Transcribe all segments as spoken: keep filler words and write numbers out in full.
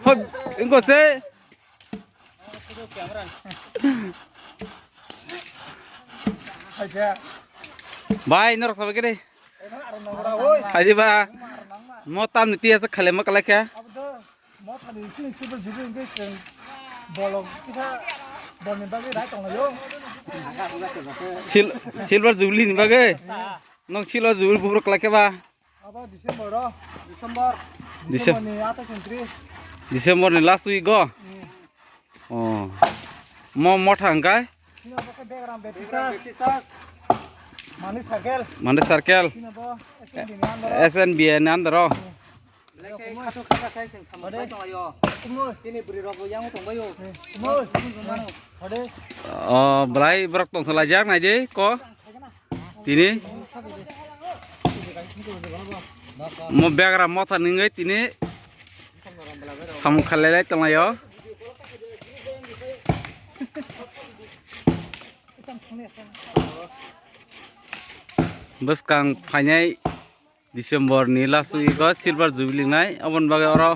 Hoi, ingko se. Bai, norok sabai kiri. Hai di ba. Mo tam ni tiya se khale ma kalai kha. Sil-, silver jubilee ni bagwi. Nong silver jubilee bubrok kalai kha ba. Abo December o. December. December ni athais untris. December ni last week o. Hmm. Oh. Mo motha hwnkhe? Sino bo khe Begram Baptist Church. Mani Circle. Mani Circle. Sino bo S N B ni under o. S N B ni under o. Hmm. Belai khe khato khaka khai chwng samung bai tonglaio. Kumui. Chini bwrwi rok bo yang tongbaio. Hmm. Kumui. Kumui mano. Hode. Oh, belai borok tongthok laijak nai de ko. Tini mo begra motha nungwi tini samung khalai lai tonglaio. Bwskang phainai December ni last week o silver jubilee nai, oboni bagwi oro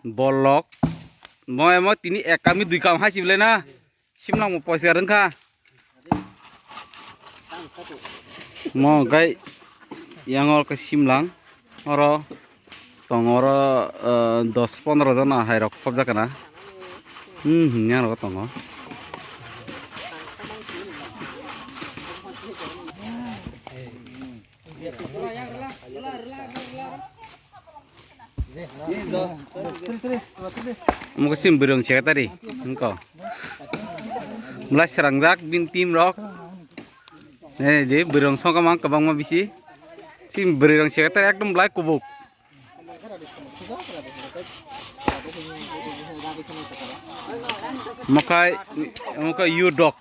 bolok mo emo tini ek kami dui kam hai sibilai na. Simlang bo poisa rwngkha. Mo gai yang oro khe simlang. Oro tongo oro, eh, dos pondro jona hai rok khobjak kana. Hmm, hmm, yang rok tongo. Omo khe chini bwrwi rok secretary wngkha. Belai srangjak bini team rok. Nai di bwrwi rok songkha mang kwbangma bisi. Chini bwrwi rok secretary ekdom belai kubuk. Mokai, mokai youth dok.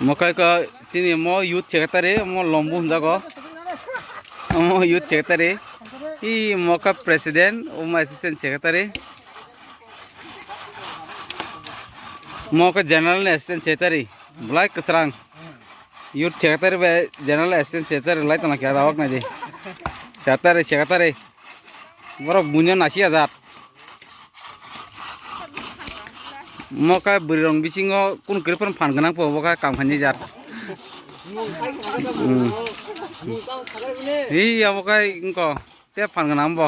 Mokai ka chini mo youth secretary, mo lombu hwnjago. Mo youth secretary. I moka president, omo assistant secretary. Moka general assistant secretary. Belai kwsrang. Youth secretary bai general assistant secretary lai tongla khe rawak nai di. Secretary, secretary. Borok buino nasi ajat. Mo khe bwrwi rok bisingo kunu kwrwi phano phan gwnang po bo khe kam khainai jat. Hmm. Hi abo khe wngkha. Te phan gwnang bo.